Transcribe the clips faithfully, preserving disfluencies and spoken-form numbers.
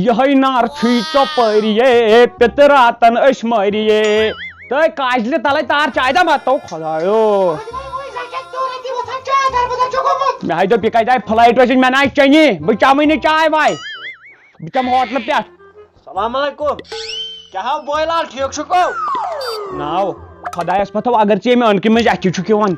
یِہوٚے نار چھُے ژۄپٲرِیے، پِتہٕ راتن أسۍ مٲرِیے۔ تہٕ کاجلہِ تلے تار چاے دما تو خدایو۔ مےٚ ہاے دوٚپ، یہِ کتہِ آیہِ فلایٹ وٲتِتھ، مےٚ نہ آسہِ چنی، بہٕ چمٕے نہٕ چاے واے، بہٕ چمہٕ ہوٹلہٕ پٮ۪ٹھ۔ السلام علیکم۔ کیٛاہ ہاو بوے لال، ٹھیٖک چھُکھو؟ ناو خدایس پتھو، اگر ژےٚ مےٚ أنکہِ منٛز اَتھِ چھُکھ یِوان۔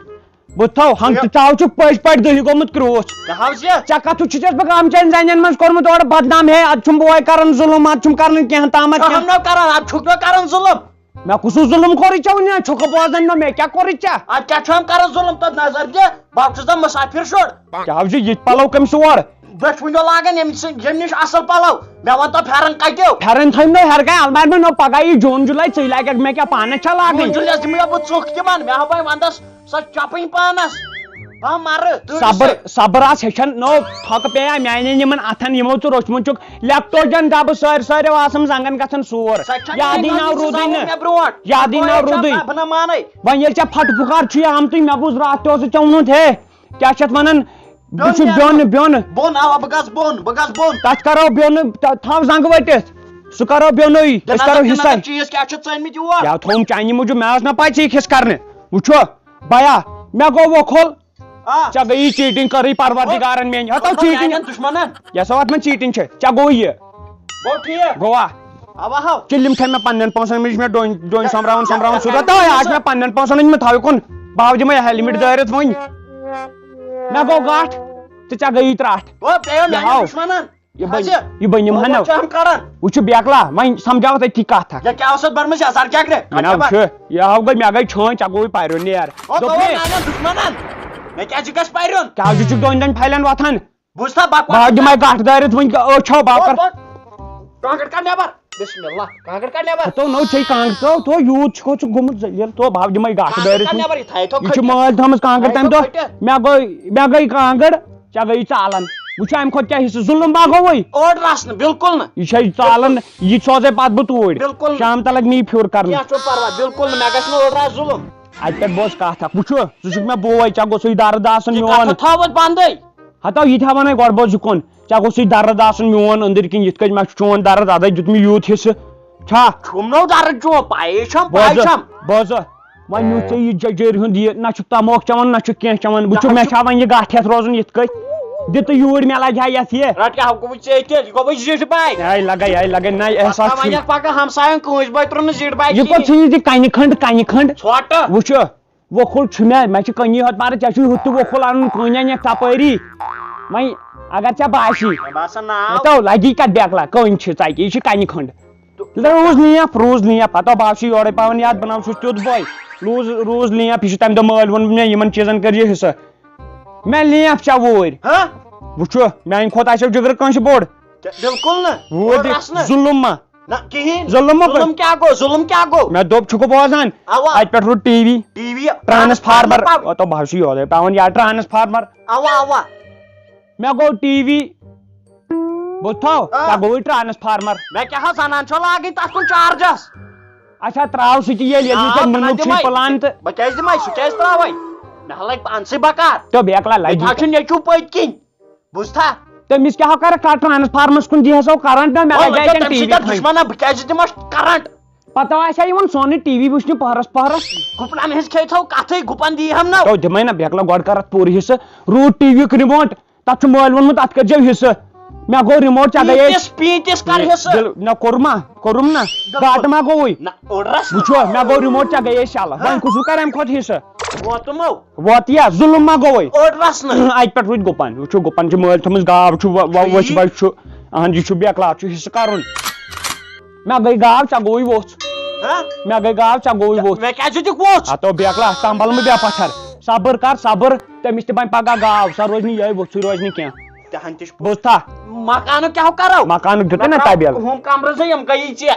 بہٕ تھاو ہنگ تہٕ ژاو چھُکھ پٔزۍ پٲٹھۍ دٔہہِ گوٚمُت کرٛوٗس۔ کیٛاہ ہاو ژےٚ؟ ژےٚ کتھ چھُ چھُ ژےٚ بہٕ گامہٕ چٮ۪ن زنٮ۪ن منٛز کوٚرمُت اورٕ بدنام، ہے، اتھ چھُم بوے کران ظُلُم، اتھ چھُم کران کینٛہہ تامتھ کانٛہہ کینٛہہ۔ نہ کران، اتھ چھُکھ نہ کران ظُلُم۔ مےٚ کُس ظُلُم کوٚرُے ژےٚ وُنہِ؟ چھُکھ بوزان نہ مےٚ کیٛاہ کوٚرُے ژےٚ؟ اتھ کیٛاہ چھُ ہم کران ظُلُم؟ تتھ نظر دِ، بہٕ چھُس نہ مسافر شُر۔ کیٛاہ حظ چھُ یِتھۍ پلو کٔمۍ سُہ اورٕ؟ دۄشوٕنیو لاگان ییٚمہِ سۭتۍ، ییٚمہِ نِش اصل پلو۔ مےٚ وَن تو پھٮ۪رن کتیو؟ پھٮ۪رن تھٲوۍ مےٚ ہٮ۪رٕ کنہِ المارِ منٛز، نو پگاہ یی جوٗن جُلے، ژٕے لاگکھ مےٚ کیٛاہ پانس چھا لاگٕنۍ؟ جوٗن جُلیس دِمہٕ بہٕ ژُکھ تِمن، مےٚ ہاو وۄنۍ ونٛدس سۄ چپٕنۍ پانس۔ بہٕ ہا مرٕ، تۭرِ صبر، سۭتۍ۔ صبر آس ہیٚچھن، نو تھۄکہٕ پیٚیا میانٮ۪ن یِمن اتھن، یِمو ژٕ روچمُت چھُکھ۔ لیکٹوجن ڈبہٕ سٲرۍ سٲرۍ آسان زنٛگن گژھن سور۔ سۄ چھےٚ یادٕے میٲنۍ ناو غلطی، ژٕ روٗدُے زاوُکھ نہٕ۔ مےٚ برونٛٹھ۔ یادٕے ناو روٗدُے۔ بہٕ نہ مانے۔ وۄنۍ ییٚلہِ ژےٚ پھٹہٕ پھُکار چھُے آمتُے، مےٚ بوٗز راتھ تہِ اوسُے ژےٚ ووٚنمُت، ہے، کیٛاہ چھِ اتھ ونان؟ بہٕ بیوٚن چھُس نیرُن۔ بیوٚن، بیوٚن۔ بۄن، اوا، بہٕ گژھٕ بۄن، بہٕ گژھٕ بۄن۔ تتھ کرو بیوٚن، تہ-، تھاو زنٛگہٕ ؤٹِتھ۔ سُہ کرو بیوٚنُے، تہٕ أسۍ کرو نظر، حصے۔ نظر، چیٖز کیٛاہ چھُ ژٲنمٕتۍ یور؟ یا تھوٚوُم چانہِ موٗجوٗب، مےٚ ٲس نہ پَے ژٕ یِکھ حصہٕ کرنہِ۔ وٕچھو، بیا، مےٚ گوٚو وۄکھُل۔ آ۔ ژےٚ گٔیی چیٖٹنگ کٔرٕے پروردگارن میٛانہِ۔ ہتو مطلب، چیٖٹنگ۔ میٛانٮ۪ن دُشمنن۔ یس وقت من چیٖٹنگ چھِ، ژےٚ گوٚو یہِ۔ گوٚو ٹھیٖک۔ گوٚوا؟ اوا ہو۔ چِلم تھٲے مےٚ پننٮ۪ن پونٛسن منٛز، یہِ چھُ مےٚ ڈوٗنۍ، ڈوٗنۍ سۄمبراوُن، سۄمبراوُن سُہ۔ تہٕ آز چھُ مےٚ پننٮ۪ن پونٛسن منٛز، مےٚ تھاوِ کُن۔ بہٕ ہاوٕ دِمے ہیلمٹ دٲرِتھ وۄنۍ۔ مےٚ گوٚو گٹھ تہٕ ژےٚ گٔیی ترٛٹھ۔ او، پیٚیو یہِ میٛانٮ۪ن ہاو۔ دُشمنن۔ یہِ بنہِ، ہسہِ۔ یہِ بنہِ یِم ہنو۔ وۄنۍ چھِ ہم کران۔ وٕچھُو بیکلا، وۄنۍ سمجھاو تۄہہِ تہِ کتھ اکھ۔ یہِ کیٛاہ اوس اتھ بٔرمٕژ یہِ اثر کیٛاہ کرِ؟ نہ، کتھ چھےٚ وٕچھو، یہِ ہاو گوٚو، مےٚ گٔے چھٲنۍ، ژےٚ گوٚوُے پرُن، نیر۔ او، دوٚپمَے۔ گوٚو میٛانٮ۪ن دُشمنن۔ مےٚ کیٛازِ چھِ گژھِ پرُن؟ کیٛازِ چھُکھ ڈوٚنۍ ڈوٚنۍ پھلٮ۪ن وۄتھان؟ بوٗزتھا بکواس؟ بہٕ ہاو دِمے گٹھ دٲرِتھ وٕنۍ، أچھو باپر۔ او، تو کانٛگٕر کڑ نٮ۪بر۔ بسم اللہ، کانٛگٕر کڑ نٮ۪بر۔ ہتو نو ژےٚ کانٛگٕر، تو، تو یوٗت چھُکھ ژٕ گوٚمُت ذلیل، تو بہٕ ہاو دِمے گٹھ کانٛگٕر دٲرِتھ کڑ وٕنۍ۔ نٮ۪بر، یہِ تھایہِ تو یہِ چھُ کھٔٹِتھ۔ مٲلۍ تھٲومٕژ کانٛگٕر تھایہِ تمہِ تو دۄہ۔ کھٔٹِتھ۔ مےٚ گٔے، مےٚ گٔے کانٛگٕر۔ ژےٚ گٔیی ژالن۔ وٕچھ، اَمہِ کھۄتہٕ کیٛاہ حصہٕ؟ ظُلُم ما گوٚوُے؟ اوٚڑ رژھ نہٕ، بِلکُل نہٕ۔ یہِ چھے ژالن، یہِ سوزے پتہٕ بہٕ توٗرۍ۔ بِلکُل نہٕ۔ شام تلک نی پھیُر کرنہٕ۔ کینٛہہ چھُنہٕ پرواے، بِلکُل نہٕ، مےٚ گژھِ نہٕ اوٚڑ رژھ ظُلُم۔ اَتہِ پٮ۪ٹھ بوز کتھ اکھ۔ وٕچھو، ژٕ چھُکھ مےٚ بوے، ژےٚ گوٚژھُے درد آسُن یہِ میون۔ کتھ تھاو وۄنۍ بندٕے۔ ہتو، یہِ تہِ ہا ونے گۄڈٕ بوز یہِ کُن۔ ژےٚ گوٚژھُے درد آسُن میون أنٛدٕرۍ کِنۍ، یِتھ کٔنۍ مےٚ چھُ چون درد ادے دیُتمُت یوٗت حصہٕ۔ چھا؟ چھُم نو درد چون، پایے چھم، پاے بوزٕ، چھم۔ بوزٕ۔ وۄنۍ نیوٗ ژےٚ یہِ ججٲرۍ ہُنٛد یہِ، نہ چھُکھ تموکھ چٮ۪وان، نہ چھُکھ کینٛہہ چٮ۪وان۔ وٕچھِو، نہ مےٚ چھُ۔ چھا وۄنۍ یہِ گٹھ ہٮ۪تھ روزُن یِتھ کٔنۍ؟ دِ تہٕ یوٗرۍ، مےٚ لگہِ ہا یَتھ یہِ۔ رٹ کیٛاہ ہاو گوٚمُت ژےٚ تہِ؟ یہِ گوٚو وۄنۍ زِٹھ باے۔ ہے لگے، ہے لگے، نہ احساس پتہٕ چھُے۔ وۄنۍ یَتھ پکان ہمساین کٲنٛسہِ باے ترٛٲو نہٕ زِٹھ باے یہِ کِہیٖنۍ۔ کوٚت چھُ یہِ تہِ کنہِ کھنٛڈ، کنہِ کھنٛڈ؟ ژھۄٹہٕ۔ وٕچھِو، وۄکھُل چھُ مےٚ، مےٚ چھُ کٔنی ہوت پارٕ، ژےٚ چھُے ہُتھ تہِ وۄکھُل اَنُن کٔنۍ اَنہِ ژپٲری۔ وۄنۍ اگر ژےٚ باسی۔ مےٚ باسان ناو۔ ہتو لگی کتھ بیکلا، کٔنۍ چھِ ژکہِ، یہِ چھِ کنہِ کھنٛڈ۔ روٗز لینٛپ، روٗز لینٛپ، ہتو بہٕ حظ چھُس یورے پاوان یاد، بہٕ نہ حظ چھُس تیُتھ بوے۔ روٗز، روٗز لینٛپ، یہِ چھُ تمہِ دۄہ مٲلۍ ووٚن مےٚ، یِمن چیٖزن کٔرۍ زِ حصہٕ۔ مےٚ لینٛپ ژےٚ ووٗرۍ۔ ہہ؟ وٕچھو، میانہِ کھۄتہٕ آسیو جِگرٕ کٲنٛسہِ بوٚڑ۔ تہِ بِلکُل نہٕ۔ ووٗرۍ اورٕ دِ، رژھ نہٕ۔ ظُلُم ما؟ نہ، کِہیٖنۍ۔ ظُلُم ما کوٚر؟ ظُلُم کیٛاہ گوٚو؟ ظُلُم کیٛاہ گوٚو؟ مےٚ دوٚپ، چھُکھ بوزان؟ اوا۔ اَتہِ پٮ۪ٹھ روٚٹ TV. TV. Transformer. Transformer. او، تو بہٕ حظ چھُس یورے پاوان یاد، ٹرانسفارمر۔ اوا، اوا۔ مےٚ گوٚو ٹی وی۔ بہٕ تھاو، آ۔ ژےٚ گوٚوُے ٹرانسفارمر۔ مےٚ کیٛاہ حظ زنان چھو لاگٕنۍ تَتھ کُن چارجس؟ اچھا، ترٛاو سُہ تہِ ییٚلہِ، ییٚلہِ نہ، ژےٚ بہٕ نہ نِنُک چھُے دِمَے۔ پلان تہٕ۔ بہٕ کیٛازِ دِمَے؟ سُہ کیٛازِ ترٛاوَے؟ مےٚ ہا لَگہِ پانسٕے بکار۔ تو بیکلا لگہِ۔ مےٚ تہِ حظ چھُ نیٚچوٗ پٔتۍ کِنۍ۔ بوٗزتھا؟ تٔمِس کیٛاہ ہو کرٕ کَتھ ٹرانسفارمس کُن، دِہَس ہو کرنٹ نہ، مےٚ او، لگہِ وۄنۍ اَتٮ۪ن تٔمۍ ٹی سۭتۍ وی کیٛاہ کھنٛڈ۔ دُشمنا، بہٕ کیٛازِ دِمَس کرنٹ؟ پتہٕ آسہِ ہا یِوان سونُے ٹی وی وٕچھنہِ پہرس پہرس۔ گُپنن ہٕنٛز کھیٚیہِ تھو کتھٕے، گُپن دی ہم نہ۔ تو دِمے نہ بیکلا گۄڈٕ کر اتھ پوٗرٕ حصہٕ۔ روٗٹ ٹی وی یُک ریموٹ، تتھ چھُ مٲلۍ ووٚنمُت، اتھ کٔرۍزیو حصہٕ۔ مےٚ گوٚو ریموٹ، ژےٚ گٔیے پیٖنتِس، پیٖنتِس کر حصہٕ؟ بِل-، نہ کوٚرُم ما، کوٚرُم نہ۔ بِلکُل۔ گاٹہٕ ما گوٚوُے؟ نہ، اوٚڑ رژھ نہ۔ وٕچھو، مےٚ گوٚو ریموٹ، ژےٚ گٔیے شلہٕ۔ ہاں۔ وۄنۍ کُس ہیوٗ کرِ امہِ کھۄتہٕ حصہٕ؟ ووتمو۔ ووت یا ظُلُم ما گوٚوُے؟ اوٚڑ رژھ نہٕ۔ اَتہِ پٮ۪ٹھ روٗدۍ گُپن۔ وٕچھِو، گُپن چھِ مٲلۍ تھٲومٕژ گاو، چھُ و-، و-، ٹھیٖک۔ ؤچھِ بچہِ چھُ۔ اہن، یہِ چھُ بیکلا، چھُ حصہٕ کرُن۔ مےٚ گٔے گاو، ژےٚ گوٚوُے ووٚژھ۔ ہاں؟ مےٚ گٔے گاو، ژےٚ گوٚوُے ووٚژھ۔ مےٚ کیٛازِ دِکھ ووٚژھ؟ ہتو بیکلا، سنبھل مہٕ بیٚہہ پتھر۔ صبر کر، صبر۔ تٔمِس تہِ بنہِ پگاہ گاو، سۄ روزِ نہٕ یِہوٚے ووٚژھٕے روزِ نہٕ کینٛہہ۔ تہِ ہن تہِ چھُ پوٚز۔ بوٗزتھا؟ مکانُک کیٛاہ ہو کرو؟ مکانُک دیُتُے نہ مےٚ ترٛاو تبیل۔ ہُم کمرٕ زٕ یِم گٔیی ژےٚ۔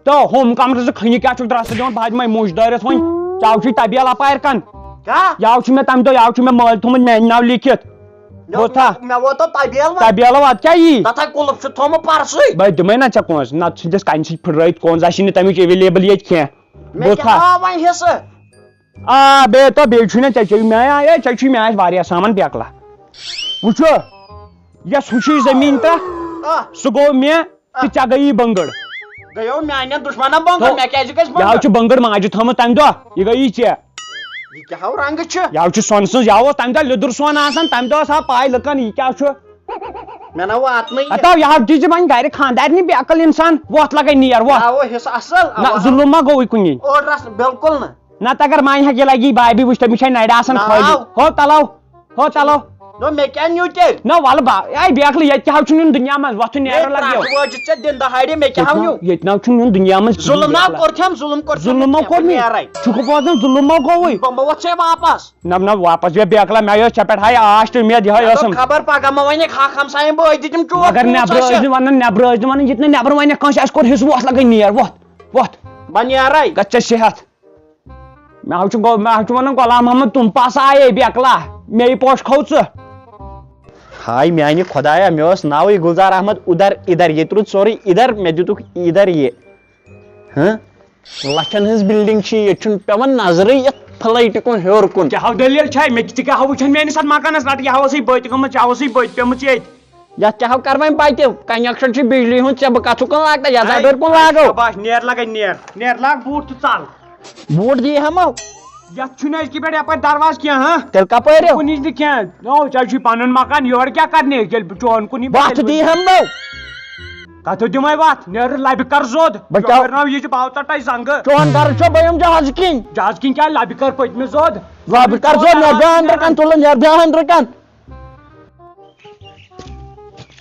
تو ہُم کمرٕ زٕ کھٔنِتھ کیٛاہ چھُکھ درٛستہٕ دِوان؟ بہٕ ہا دِمے مُش دٲرِتھ وۄنۍ۔ ژےٚ آو چھُے تبیل اپارِ کن۔ کیٛاہ؟ یہِ آو چھُ مےٚ تمہِ دۄہ، یہِ آو چھُ مےٚ مٲلۍ تھوٚمُت میانہِ ناوٕ لیکھِتھ۔ مےٚ، بوٗزتھا؟ مےٚ، مےٚ ووت تَتھ تبیل وۄنۍ۔ تبیل وات کیٛاہ یی؟ تَتھ ہا قُلُف چھُ تھوٚمُت پرسٕے۔ بہٕ دِمے نہ ژےٚ کٲنٛسہِ، نتہٕ ژھٕنتِس کنہِ سۭتۍ پھٕٹرٲیِتھ کٲنٛسہِ، اَسہِ چھِنہٕ تَمِچ available ییٚتہِ کینٛہہ۔ مےٚ بوٗزتھا؟ کیٛاہ آو وۄنۍ حصہٕ؟ آ، بیٚیہِ تو بیٚیہِ چھُے نہ ژےٚ، ژےٚ چھُے مےٚ، اے، ژےٚ چھُے مےٚ اَسہِ واریاہ سامان بیکلا۔ وٕچھو، یۄس ہُہ چھُے زٔمیٖن تہٕ آ۔ سُہ گوٚو مےٚ۔ تہٕ ژےٚ گٔیی بنٛگٕر۔ گٔیو میانٮ۪ن دُشمنن بنٛگٕر، تو مےٚ کیازِ گژھِ یہِ حظ بنٛگٕر؟ چھُ بنٛگٕر ماجہِ تھٲومٕژ تَمہِ دۄہ، یہِ گٔیی ژےٚ۔ یہِ کیٛاہ ہو رنٛگہٕ چھِ؟ یہِ حظ چھُ سۄنہٕ سٕنٛز، یہِ حظ اوس تَمہِ دۄہ لیٚدُر سۄن آسان، تَمہِ دۄہ ٲس ہا پاے لُکن یہِ کیٛاہ چھُ۔ مےٚ نہ واتنٕے یہِ۔ ہتو، یہِ حظ دیٖزِ وۄنۍ گرِ خانٛدارنہِ بیکل انسان، وۄتھ لگے نیر، وۄتھ۔ آوو حصہٕ اصل، نہ، اوا۔ ظُلُم ما گوٚوُے کُنی؟ اوڑ رس بِلکُل نہٕ۔ نتہٕ اگر مانہِ ہا، یہِ لگی بابی وٕچھ، تٔمِس چھے نرِ آسان ناو۔ خٲلی۔ ہو تلو، ہو تلو۔ نو، مےٚ کیٛاہ نیوٗ تیٚلہِ؟ نہ، وَلہٕ با-، اے بیکلہٕ، ییٚتہِ کیٛاہ حظ چھُ نیُن دُنیا منٛز؟ وۄتھُن نیرُن لگیو۔ ترٛٹھ وٲج ژےٚ دِن دہاڑِ، مےٚ کیٛاہ ییٚتہِ ہو نہ، نیوٗ؟ ییٚتہِ نہ حظ چھُ نیُن دُنیا منٛز کِہیٖنۍ ظُلُم نہ بیکلہٕ۔ کوٚرتھٮ۪م، ظُلُم کوٚرتھٮ۪م، ظُلُم ما بہٕ کوٚر مےٚ؟ نیرَے۔ چھُکھ بوزان، ظُلُم ما گوٚوُے؟ بہٕ ما وۄتھٕ ژےٚ واپس؟ نہ، نہ، واپس یہِ بیکلہٕ، مےٚ ٲس ژےٚ پٮ۪ٹھ ہاے آش تہٕ اُمید یِہوٚے مےٚ دوٚپ ٲسٕم۔ خبر پگاہ ما وَنہِ ہاکھ ہمساین بٲے دِتِم چوب مگر پونٛسہٕ نٮ۪برٕ ٲسۍ اَسہِ۔ نہٕ وَنان، نٮ۪برٕ ٲسۍ نہٕ وَنان، ییٚتہِ نہٕ نٮ۪برٕ وَنٮ۪کھ کٲنٛسہِ، اَسہِ کوٚر حِصہٕ، وۄتھ لَگے نیر، وۄتھ، وۄتھ۔ بہٕ نیرَے۔ گژھ ژےٚ صحت۔ مےٚ حظ چھُ گو-، مےٚ حظ چھُ وَنان غلام محمد تُم پاسہٕ آیے بیکلا، مےٚ یہِ پوش کھوٚو ژٕ۔ ہاے میانہِ خۄدایا، مےٚ اوس ناوٕے گُلزار احمد اُدر اِدر، ییٚتہِ روٗد سورُے اِدر، مےٚ دِتُکھ اِدر یہِ۔ ہہ؟ لَچھَن ہٕنٛز building چھِ، ییٚتہِ چھُنہٕ پٮ۪وان نظرٕے یَتھ flight کُن ہیوٚر کُن۔ کیٛاہ ہو دٔلیٖل چھے؟ مےٚ تہِ کیٛاہ ہو وٕچھان میٛٲنِس اَتھ مکانَس؟ نَتہٕ یہِ ہا اوسُے بٔتۍ گٔمٕژ، یہِ ہا اوسُے بٔتۍ پیوٚمُت ییٚتہِ۔ یَتھ کیٛاہ ہو کَرٕ وۄنۍ بَتہِ؟ connection چھِ بِجلی ہُنٛد، ژےٚ بہٕ کَتھ چھُکھ کٕنہٕ لاگہٕ تہٕ یَزار ہے، ڈٔرۍ کُن لاگو۔ شاباش، نیر لگے نیر، نیر لاگ بوٗٹ تہٕ ژَل۔ بوٗٹ دی ہَمو۔ یَتھ چھُنہٕ أزکہِ پٮ۪ٹھ یَپٲرۍ دروازٕ کینٛہہ، ہاں؟ تیٚلہِ کَپٲرۍ یِو؟ کُنِچ نہٕ کینٛہہ۔ نو، ژےٚ چھُے پَنُن مکان، یورٕ کیٛاہ کَرنہِ؟ ییٚلہِ بہٕ چون کُنی بہٕ وَتھ تیٚلہِ دی ہَمو۔ کَتھ دِمَے وَتھ؟ نیر لَبہِ کَر زوٚد۔ بہٕ کیٛاہ؟ یَپٲرۍ ناو یہِ چھُ باو ژَٹَے زنٛگہٕ۔ چون گرٕ چھُ بہٕ یِم جہازٕ کِنۍ۔ جہازٕ کِنۍ کیٛاہ؟ لَبہِ کَر پٔتمہِ زوٚد۔ لَبہِ کَر زوٚد، نیر بیٛاہَن رَکَن تُلُن، نیر بیٛاہَن رَکَن۔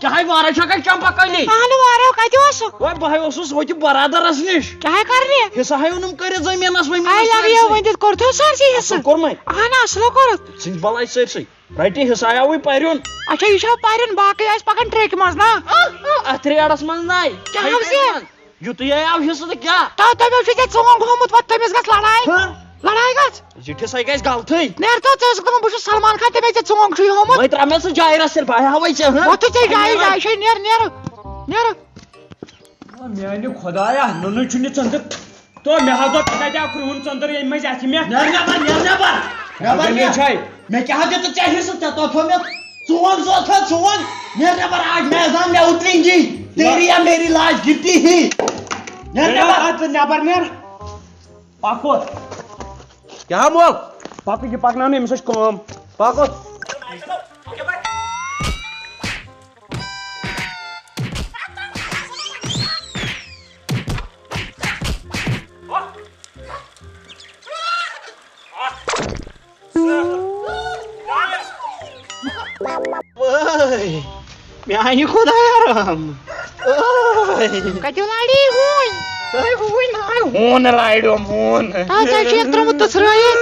کیٛاہ ہے وارے چھکھ چمپہ کلی؟ اہن وارو کتہِ اوسُکھ؟ وے بہٕ ہے اوسُس ہوٚتہِ برادرس نِش۔ کیٛاہ ہے کرنہِ؟ حصہٕ ہے اوٚنُم کٔرِتھ زٔمیٖنس ؤمیٖنس آے لگیو سٲرسٕے۔ ؤنۍ دِتھ کوٚرتھو سٲرسٕے حصہٕ؟ اصل کوٚرمَے۔ اہن اصلو کوٚرُتھ۔ ژھٕنۍ بلاے سٲرسٕے۔ رٹہِ حصہٕ ہے آوٕے پرُن۔ اچھا یہِ چھا پرُن باقٕے آسہِ پکان ٹرٛیکہِ منٛز نا؟ آ، آ، اتھ ریڈس منٛز ناے۔ کیٛاہ ہے حظ یہِ؟ ٹرٛیکہِ منٛز۔ یُتُے ہے آو حصہٕ تہٕ کیٛاہ؟ تو تٔمۍ اوس ژےٚ ژونٛگ ہومُت، وۄنۍ تٔمِس گژھِ لڑاے۔ ہہ؟ لڑاے گژھِ۔ زِٹھِس ہے گژھِ غلطٕے۔ نیر تو، ژٕ ٲسٕکھ دپان بہٕ چھُس سلمان خان، تٔمۍ ہے ژےٚ ژونٛگ چھُے ہومُت۔ وۄنۍ ترٛاو مےٚ سُہ جایہِ رس تیٚلہِ، بہٕ ہاوے ژےٚ، ہہ؟ وۄتھ ژےٚ جایہِ، جایہِ چھے، نیر، نیر، نیر۔ میانہِ خۄدایا، نُنہٕ چھُنہٕ ژٔنٛدٕر۔ تو مےٚ ہا دوٚپ، ژٕ کتہِ آو کرٛہُن ژٔنٛدٕر ییٚمہِ مٔنٛزۍ اَتھِ مےٚ؟ نیر نٮ۪بر، نیر نٮ۪بر۔ نیر نٮ۪بر۔ دٔلیٖل چھے؟ مےٚ کیٛاہ دیُتُتھ ژےٚ حصہٕ؟ ژےٚ توٚتھو مےٚ ژونٛگ زوتھا ژونٛگ۔ نیر نٮ۪بر، آج میدان میں اترینگی۔ تیری یا میری لاش گرتی ہی۔ نیر نیر نٮ۪بر۔ آز ژٕ نٮ۪بر نیر۔ پکو۔ کیٛاہ مول؟ پکو، یہِ پکناونہٕ أمِس أسۍ کٲم۔ پکو۔ وٲے، میانہِ خۄدایا رحم۔ وٲے۔ کتہِ لاڑی ہوٗنۍ؟ ہے ہوٗنۍ ناے، ہوٗن لاڑیوم، ہوٗن۔ تَتھ ژےٚ چھُ یَتھ ترٛوومُت تٕژھرٲیِتھ۔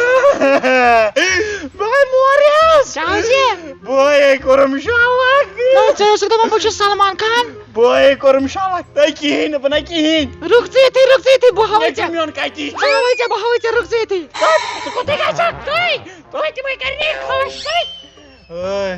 بہٕ ہے مورِیَس۔ کیٛاہ حظ یہِ؟ بہٕ ہے کوٚرُم شالک۔ نہ، ژےٚ ٲسٕکھ دَپان بہٕ چھُس سلمان خان۔ بہٕ ہے کوٚرُم شالک۔ تۄہہِ کِہیٖنۍ نہٕ، بہٕ نہ کِہیٖنۍ۔ رُک ژٕ ییٚتھی، رُک ژٕ ییٚتھی، بہٕ ہاوَے مےٚ ژےٚ۔ کیٛاہ میون کَتہِ چھُ؟ بہٕ ہاوَے ژےٚ، بہٕ ہاوَے ژےٚ، رُک ژٕ ییٚتھی۔ ژٕ کوٚت گژھکھ؟ تُہۍ، تُہۍ تہِ وۄنۍ کَرِ مےٚ خۄش، تُہۍ۔ ٲے۔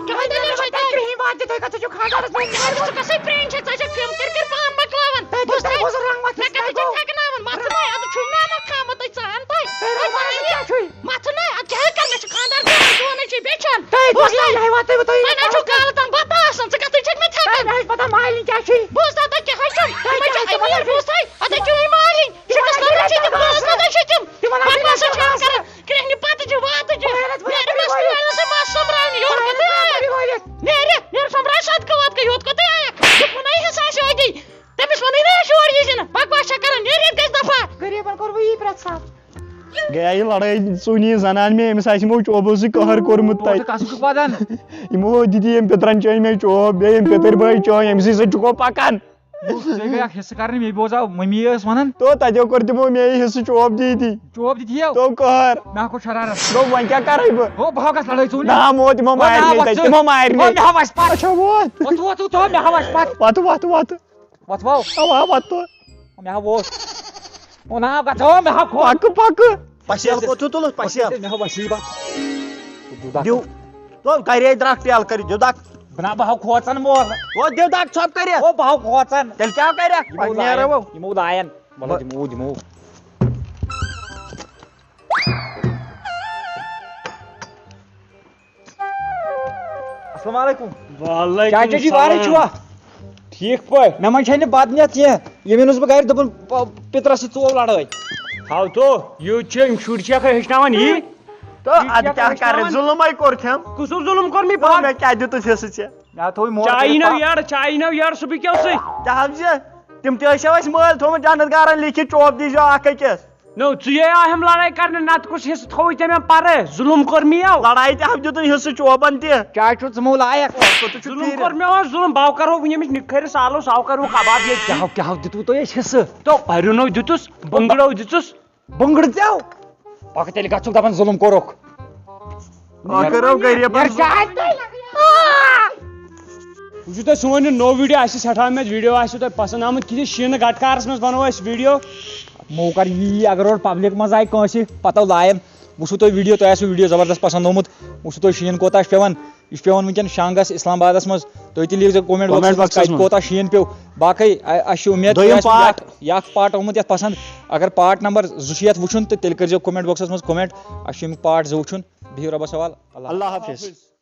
کیٛاہ دٔلیٖل چھےٚ تۄہہِ؟ کرٛہِنۍ واتہِ تُہۍ کَتہِ چھِو خانٛدارَس منٛز؟ ژٕ کَسٕے پرٛٲنۍ چھَکھ، ژٕ چھَکھ تِم کِرکِر پان مۄکلاوان۔ تۄہہِ بوٗزتھا؟ تۄہہِ بوٗزُو رنٛگ وَتھ مےٚ کَتہِ کیٛاہ چھَکھ گوٚو؟ ہٮ۪کناوان؟ مَتھٕ نَے، اَدٕ چھُم نہٕ اَنان خامہٕ تۄہہِ ژان تۄہہِ۔ تۄہہِ تۄہہِ رنٛگ وَتھ پَنٕنۍ کیٛاہ چھُے؟ مَتھٕ نَے، اَدٕ کیٛاہ کَرٕ؟ مےٚ چھُ خانٛدار گوٚمُت، چون ہے چھُے بیٚچھان۔ تۄہہِ بوٗزتھا؟ تۄہہِ ہے واتہِ، تۄہہِ بوٗزتھا؟ وۄنۍ نہ چھُو کالہٕ تام بَتہٕ آسان، ژٕ کَتھ ژٕ چھَکھ مےٚ تھٮ۪کان؟ تۄہہِ نہ حظ پَتہ مالِنۍ کیٛاہ چھُے؟ بوٗزتھا، تۄہہِ کیٛاہ حظ چھُ؟ تۄہہِ وۄنۍ کیٛاہ چھُ حظ چھُ اَمیر، پَتہ؟ بوٗزتھا؟ اَدٕ کیٛاہ مالِنۍ؟ یہِ چھُ قٕسمَتَس چھِ تِم، قٕسمَتَس چھِ تِم۔ تِمَن آسہِ بَکواسَس چھِ یِم کَران۔ کرٛہنہِ پَتہٕ چھِ واتہٕ چھِ۔ بہٕ ہٮ۪رَتھ وَنان نیرِ مَس تُہۍ وٲلۍ سُہ مَس سوٚمبراونہِ۔ یورٕ کوٚت تُہۍ آیَکھ؟ نیرِ، نیرِ سوٚمبراو صدقہٕ وادقہٕ، یوٚت کوٚت تُہۍ آیَکھ؟ یہِ کُنَے حِصہٕ آسہِ أتی۔ تٔمِس ووٚنُے نہ اَسہِ یور یی زِ نہٕ۔ بکواس چھےٚ کران، نیرِ ییٚتہِ گٔژھۍ دفعہ۔ غریٖبن کوٚر وۄنۍ یی پرٛٮ۪تھ ساتہٕ۔ گٔیے یہِ لڑٲے ژوٗنہِ یہِ زنان مےٚ، أمِس آسہِ یِمو چوبو سۭتۍ قہر کوٚرمُت تۄہہِ۔ تہٕ کَس چھُکھ وَدان؟ یِمو دِتۍ یِم پِترَن چٲنۍ مےٚ چوب، بیٚیہِ یِم پِتٕرۍ بٲے چٲنۍ، أمۍ سٕے سۭتۍ چھُکو پَکان۔ ژےٚ گٔیَکھ حصہٕ کرنہِ، مےٚ بوزاو مٔمی ٲس وَنان۔ تو تَتیو کوٚر تِمو مےٚ یہِ حصہٕ چوب دِتی۔ چوب دِتیو؟ تو قہر۔ مےٚ ہا کھوٚت شرارت۔ گوٚو وۄنۍ کیٛاہ کَرَے بہٕ؟ ہو، بہٕ ہا گژھٕ لڑٲے ژوٗنہِ۔ نہ، مو تِمو ہو، مےٚ ہا مارنٕے وَس تَتہِ، ژٕ۔ تِمو مارنٕے۔ ہو، مےٚ ہا وَس پَتھ۔ اچھا، ووت۔ ووت، ووت، ووت، ہو، مےٚ ہا وَس پَتھ۔ وَتہٕ، وَتہٕ، وَتہٕ۔ وَتھ واو۔ اَوا، وَتہٕ۔ مےٚ ہا ووت۔ او نا، گژھو، مےٚ ہا کھوٚت۔ پَکہٕ، پَکہٕ۔ پَسیل کوٚت چھُو تُلُتھ؟ پَسیل۔ مےٚ ہا وَس یی بَتھ۔ دِو۔ تو گرے درٛاکھ ٹیل کٔرِتھ، دِو دَکھ۔ بہٕ نا، بہٕ ہا کھوژان مول۔ او، دِو دَکھ ژھۄپ کٔرِتھ۔ او، بہٕ ہا کھوژان۔ تیٚلہِ کیٛاہ کَرٮ۪کھ؟ یِمو وۄنۍ نیرو۔ لاین، یِمو لاین۔ وَلہٕ بہٕ دِمو، دِمو۔ السلام علیکم۔ وعلیکم چاچا جی، وارے السلام۔ چھُوا؟ ٹھیٖک پٲٹھۍ۔ مےٚ منٛز چھَنہٕ بدنیت کینٛہہ۔ ییٚمہِ وِزِ بہٕ گرِ دوٚپُن، پ-، پِترَس سۭتۍ ژوو لڑٲے۔ ہاو تو، یوٗت چھِ أمۍ شُرۍ چھِ ہٮ۪کان ہیٚچھناوان یی۔ تہٕ یہِ اَدٕ کیٛاہ کیٛاہ کَرٕ؟ ہیٚچھناوان؟ ظُلمَے کوٚر تھٮ۪م۔ کُس اوس ظُلم کوٚرمُت؟ تہٕ مےٚ کیٛاہ دیُتُتھ حصہٕ ژےٚ؟ مےٚ تھوٚوُے مول چاے کٔرِتھ نو پَتھ۔ یَر، چاے نو یَر، سُہ بیٚیہِ کیٛاہ اوسُے؟ کیٛاہ حظ چھِ؟ تِم تہِ ٲسۍ اَسہِ مٲلۍ تھوٚمُت جنت گارَن لیکھِتھ، چوب دیٖزیو اَکھ أکِس۔ نو، ژٕ یے آہم لڑٲے کرنہِ، نتہٕ کُس حصہٕ تھووُے تٔمۍ پرٕ؟ ظُلم کوٚر مےٚ یو۔ لڑایہِ تہِ ہم دیُتُن حصہٕ چوبن تہِ۔ چاے چھُ ژٕ مو لایق۔ ژٕ تہِ چھُ ظُلم پیٖرِتھ۔ کوٚر مےٚ وۄنۍ ظُلم، بہٕ کرو وٕنہِ أمِس نِکھٔرِس آلو، سُہ کرو کباب ییٚتہِ۔ کیٛاہ، کیٛاہ دیُتوٕ تۄہہِ اَسہِ حصہٕ؟ تو پرُنو دیُتُس، بنگڑو دیُتُس۔ بنگڑٕ ژےٚ؟ پکھ تیٚلہِ گژھُکھ دپان ظُلم کوٚرُکھ۔ آ، کٔرِو غریٖبَن یار، چاے تہِ۔ وٕچھِو تُہۍ سون یہِ نوٚو ویٖڈیو، اَسہِ چھِ سٮ۪ٹھاہ اُمید ویٖڈیو آسِوٕ تۄہہِ پَسنٛد آمُت۔ کہِ شیٖنہٕ گٹہٕ کارَس منٛز بَنوو اَسہِ ویٖڈیو۔ مو کَر یی، اگر اورٕ پبلِک منٛز آیہِ کٲنٛسہِ پَتہٕ لایَن، وٕچھِو تُہۍ ویٖڈیو، تۄہہِ آسِوٕ ویٖڈیو زبردست پَسنٛد آمُت۔ وٕچھِو تُہۍ شیٖن کوٗتاہ چھُ پٮ۪وان، یہِ چھُ پٮ۪وان وٕنکٮ۪ن شنٛگَس اِسلام آبادَس منٛز۔ تُہۍ تہِ لیکھزیو comment comment boxَس منٛز boxَس کَتہِ منٛز۔ کوٗتاہ شیٖن پیوٚو۔ باقٕے اَ-، اَسہِ چھِ اُمید تۄہہِ تۄہہِ آسِوٕ پارٹ۔ یَتھ، یَتھ پارٹ آمُت یَتھ پَسنٛد۔ اگر پارٹ نمبر زٕ چھُ یَتھ وٕچھُن تہٕ تیٚلہِ کٔرۍزیو comment boxَس منٛز comment۔ اَسہِ چھُ اَمیُک پارٹ زٕ وٕچھُن۔ بِہِو رۄبَس حوال۔ اللہ اللہ حافظ۔ حافظ۔